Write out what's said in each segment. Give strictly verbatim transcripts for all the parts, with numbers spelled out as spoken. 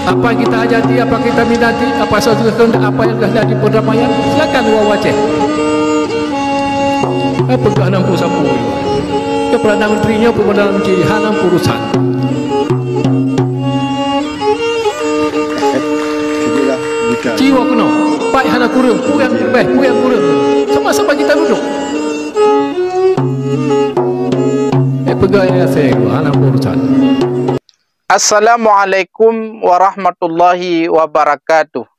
Apa yang kita hajati, apa yang kita minati, apa yang sudah kehendak, apa yang sudah jadi perdamaian, silakan bawa Aceh. Apa kah nampu sapu? Ke Perdana Menteri nyoe, Perdana Menteri hana urusan. Jiwa keunoe, baik hana kureueng, peue nyang leubeh, peue nyang kureueng. Sama-sama kita duduk. Eh, peugah ya saya, hana urusan. Assalamualaikum warahmatullahi wabarakatuh.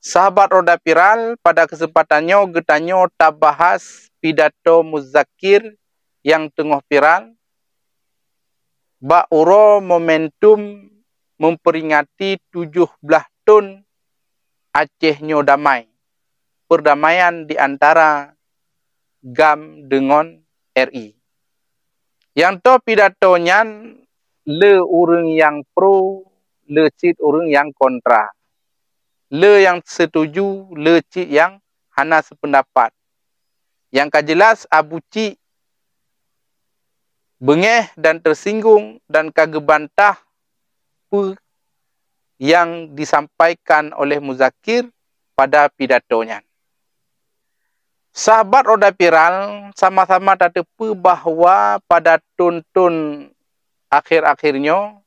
Sahabat Roda Viral, pada kesempatan nyoe geutanyoe tabahas pidato Muzakir nyang teungoh viral bak uroe momentum memperingati tujoh blaih thon Aceh nyoe damai, perdamaian di antara GAM deungon R I. Nyang toe pidato nyan le ureuëng nyang pro, le cit ureuëng nyang kontra, le nyang setuju, le cit nyang hana sependapat. Nyang ka jelas Abu Cik beungéh dan tersinggung dan ka geubantah peue nyang disampaikan oleh Muzakir pada pidato nyan. Sahabat Roda Viral, sama-sama tateupeue bahwa pada thon-thon akhir-akhir nyoe,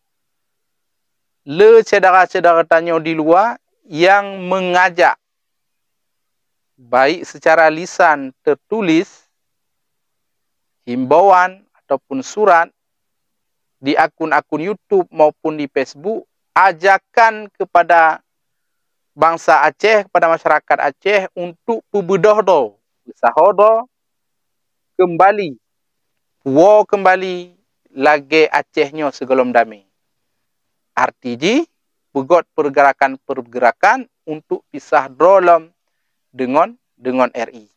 le syedara-syedara tanyoe di luwa nyang mengajak, baik secara lisan tertulis, himbauan ataupun surat di akun-akun YouTube maupun di Facebook, ajakan kepada bansa Aceh, kepada masyarakat Aceh untuk peubeudôh droe, peusaho droe keumbali, puwoe keumbali lagée Aceh nyoe sigohlom damé. Arti jih, peugét peurgeurakan-peurgeurakan untuk pisah droe lom deungon, deungon R I.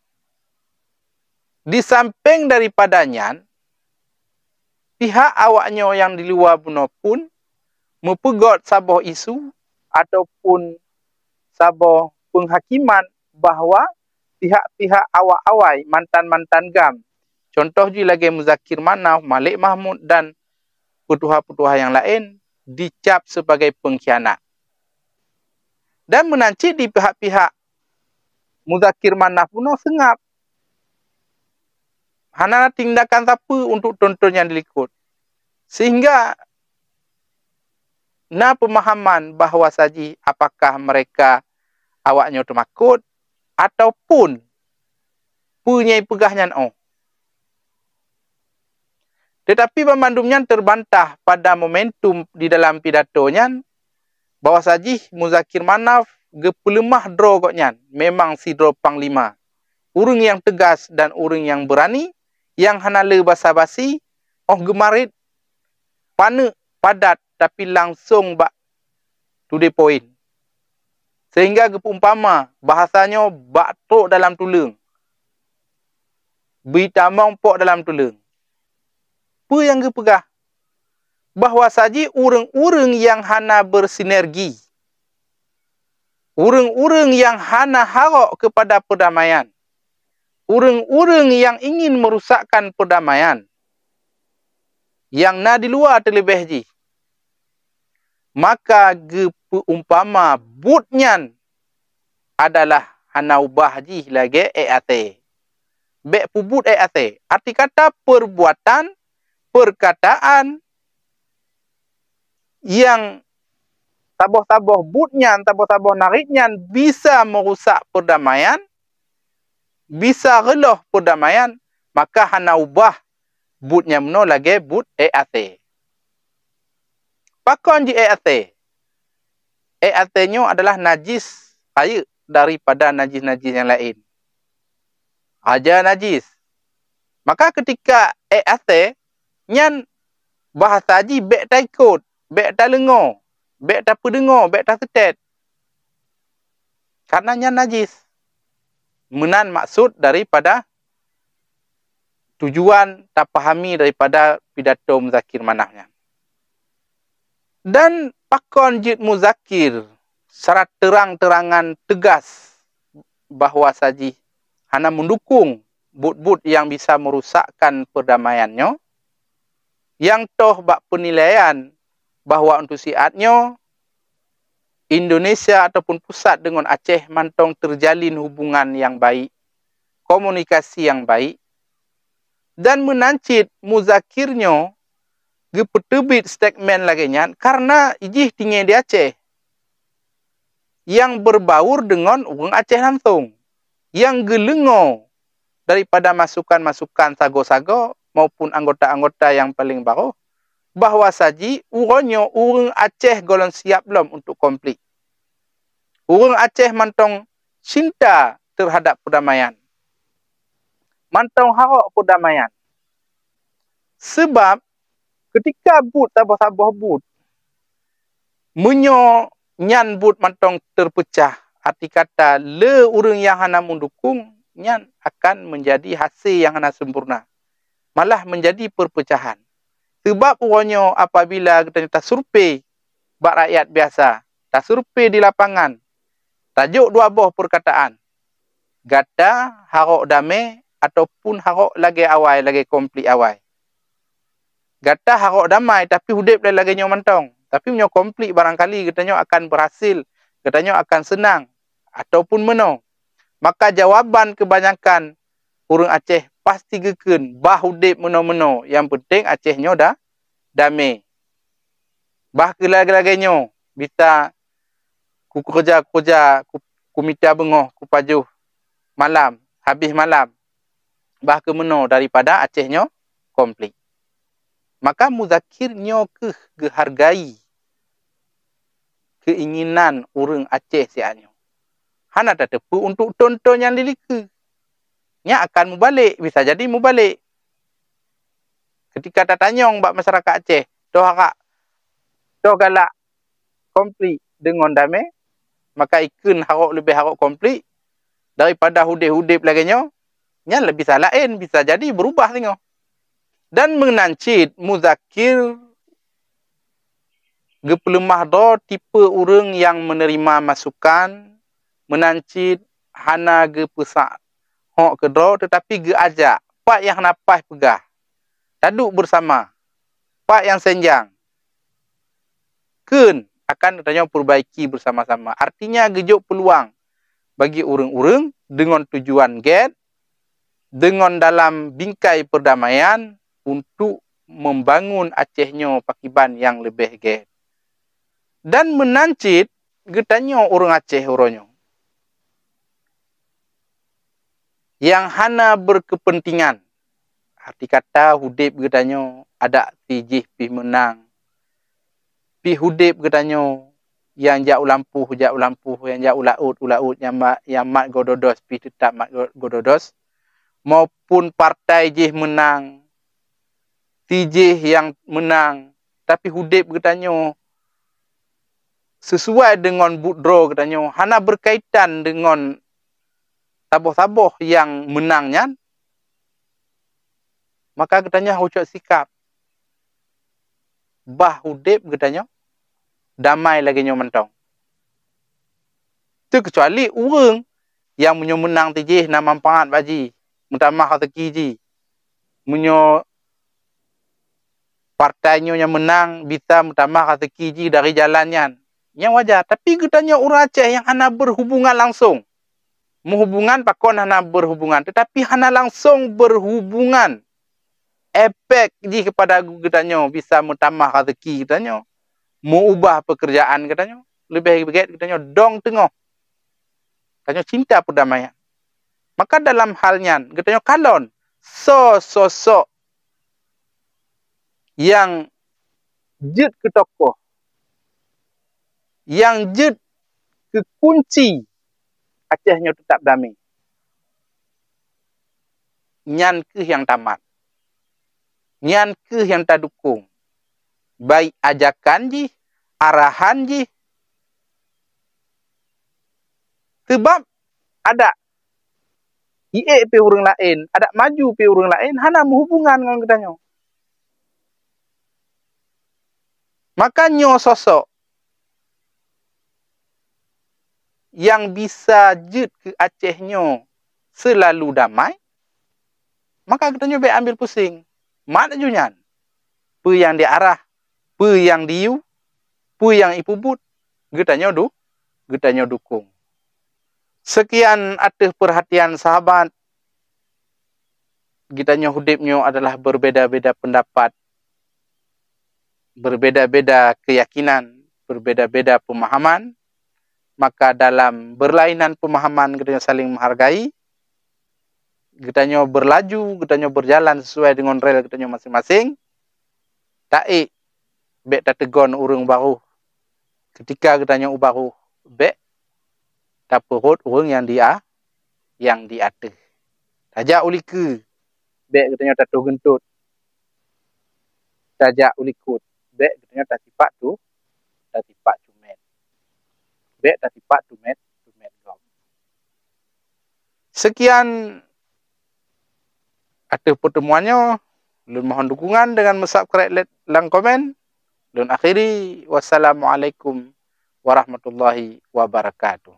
Di sampéng daripada nyan, pihak awaknyoe nyang di luwa bunoe pun meupeugét saboh isu ataupun saboh peunghakiman bahwa pihak-pihak awak awai, mantan-mantan GAM, contoh jih lagée Muzakir Manaf, Malik Mahmud dan peutuha-peutuha nyang laén dicap sebagai peungkhianat. Dan meunan cit di pihak-pihak Muzakir Manaf bunoe seungab. Hana na tindakan sapeue untuk thon-thon nyang dilikot. Sehingga na peumahaman bahwa sajih apakah mereka awaknyoe teumakot ataupun peue nyang peugah nyan óh. Teutapi banmandum nyan teubantah pada momentum di dalam pidato nyan, bahwa sajih Muzakir Manaf geupeuleumah droe gobnyan memang sidroe panglima, ureuëng nyang teugas dan ureuëng nyang beurani, nyang hana le basa-basi, óh geumarit paneuk padat tapi langsong bak to the point. Sehingga geupeuumpama bahasa nyoe bak trok dalam tuleueng, beuitamong pok dalam tuleueng. Peue nyang geupeugah? Bahwa sajih ureuëng-ureuëng nyang hana bersinergi, ureuëng-ureuëng nyang hana harok kepada perdamaian, ureuëng-ureuëng nyang ingin merusakkan perdamaian, nyang na di luwa teuleubeh jih, maka geupeuumpama buet nyan adalah hana ubah jih lagée ék asée. Bék peubuet ék asée. Arti kata perbuatan, perkataan nyang saboh-saboh buet nyan, saboh-saboh narit nyan bisa meurusak perdamaian, bisa reuloh perdamaian, maka hana ubah buet nyang meunoe lagée buet ék asée. Pakon jih ék asée? Ék asée nyoe adalah najis rayeuk daripada najis-najis nyang laén. Raja najis. Maka keutika ék asée nyan bahasa jih bék taikot, bék taleungoe, bék tapeudeungoe, bék taseutét. Karena nyan najis. Meunan maksud daripada tujuan tapahami daripada pidato Muzakir Manaf nyan. Dan pakon jeuet Muzakir secara terang-terangan teugas bahwa sajih hana meudukong buet-buet nyang bisa merusakkan perdamaian nyoe, nyang toh bak penilaian bahwa untuk siat nyoe Indonesia ataupun pusat deungon Aceh mantong teujalin hubungan nyang baik, komunikasi nyang baik, dan meunan cit Muzakir nyoe geupeuteubiet statement lagée nyan karena jih tinggai di Aceh nyang berbaur deungon ureuëng Aceh langsong, nyang geuleungoe daripada masukan-masukan sagoe-sagoe maupun anggota-anggota nyang paleng barôh, bahwa saji uroe nyoe ureuëng Aceh gohlom siap lom untuk konflik. Ureuëng Aceh mantong cinta terhadap perdamaian. Mantong harok perdamaian. Sebab ketika buet saboh-saboh buet, meunyoe nyan buet mantong terpecah, arti kata le ureuëng nyang hana meudukung, nyan akan menjadi hase nyang hana sempurna, malah menjadi perpecahan. Sebab uroe nyoe apabila geutanyoe tasurvei bak rakyat biasa, tasurvei di lapangan, tajok dua boh perkataan, gata harok damé ataupun harok lagée awai, lagée konflik awai. Gata harok damai tapi udeb lagée nyoe mantong. Tapi meunyoe konflik barangkali geutanyoe akan berhasil, geutanyoe akan seunang ataupun meunoe. Maka jawaban kebanyakan ureuëng Aceh pasti geukheun bah udeb meunoe-meunoe, nyang penting Aceh nyoe da damé. Bah keu lagée-lagée nyoe bisa kukeureuja-keureuja, ku, kumita beungoh, kupajoh malam, habéh malam, bah keu meunoe daripada Aceh nyoe konflik. Maka Muzakir nyoe kheueh geuhargai keuinginan ureuëng Aceh siat nyoe. Hana tateupeue untuk thon-thon nyang dilikeue. Nyan akan mubalek, bisa jadi mubalek. Ketika tatanyong bak masyarakat Aceh, toh harap, toh galak konflik deungon damé, maka ikheun harok leubeh harok konflik daripada udeb-udeb lagée nyoe, nyan leubeh sa laén, bisa jadi berubah singoh. Dan meunan cit Muzakir geupeuleumah droe tipe ureuëng nyang meuneurimong masukan, meunan cit hana geupeusak hok keudroe, teutapi geuajak, pat nyang hana paih peugah, taduek beusama, pat nyang senjang, kheun akan geutanyoe peubaiki beusama-sama. Artinya geujok peuluang bagi ureuëng-ureuëng deungon tujuan gét, deungon dalam bingkai perdamaian untuk membangun Aceh nyoe pakriban nyang leubeh gét. Dan meunan cit geutanyoe ureuëng Aceh uroe nyoe nyang hana berkepentingan. Arti kata udeb geutanyoe adak sijih pih meunang, pih udeb geutanyoe nyang jak u lampôh, jak u lampôh, nyang jak u laôt, u laôt, nyang mat, nyang mat gododos pih teutab mat go-, gododos, maupun partai jih meunang, sijih nyang meunang, tapi udeb geutanyoe sesuai deungon buet droe geutanyoe, hana berkaitan deungon saboh-saboh nyang meunang nyan, maka geutanyoe harôh cok sikab bah udeb geutanyoe damai lagée nyoe mantong. Teukecuali ureuëng nyang meunyoe meunang tijih na manfaat bak jih, meutamah raseuki jih. Meunyoe partai nyoe nyang meunang bisa meutamah raseuki jih dari jalan nyan, nyan wajar. Tapi geutanyoe ureuëng Aceh nyang hana berhubungan langsong, meuhubungan pakon hana berhubungan, teutapi hana langsong berhubungan, efek jih kepada geutanyoe bisa meutamah raseuki geutanyoe, meuubah peukeurjaan geutanyoe, leubeh gét geutanyoe dong teungoh. Geutanyoe cinta perdamaian. Maka dalam hal nyan, geutanyoe kalon soe sosok nyang jeuet keu tokoh, nyang jeuet keu kunci Aceh nyoe teutab damé. Nyan kheueh nyang tamat. Nyan kheueh nyang tadukong, baik ajakan jih, arahan jih. Sebab adak jiék pih ureuëng laén, adak maju pih ureuëng laén hana meuhubungan ngon geutanyoe. Maka nyoe sosok nyang bisa jeuet keu Aceh nyoe seulalu damai, maka geutanyoe bék ambil puseng. Mat laju nyan, peue nyang diarah, peue nyang diyue, peue nyang ipeubuet, geutanyoe du-, geutanyoe dukong. Sekian ateueh perhatian sahabat. Geutanyoe udeb nyoe adalah berbeda-beda pendapat, berbeda-beda keyakinan, berbeda-beda pemahaman. Maka dalam berlainan pemahaman geutanyoe saling menghargai, geutanyoe berlaju, geutanyoe berjalan sesuai dengan rel geutanyoe masing-masing. Taék, bék tateugon ureuëng barôh. Ketika geutanyoe u barôh, bék tapeurot ureuëng nyang di a-, nyang di ateueh. Tajak u likeu, bék geutanyoe tatoh geuntot. Tajak u likot, bék geutanyoe tatipak tu, tatipak tumét. Bék tatipak tumét, tumét gob. Sekian ateueh pertemuan nyoe. Lôn mohon dukungan dengan meusubscribe, like, lam komen. Lôn akhiri. Wassalamualaikum warahmatullahi wabarakatuh.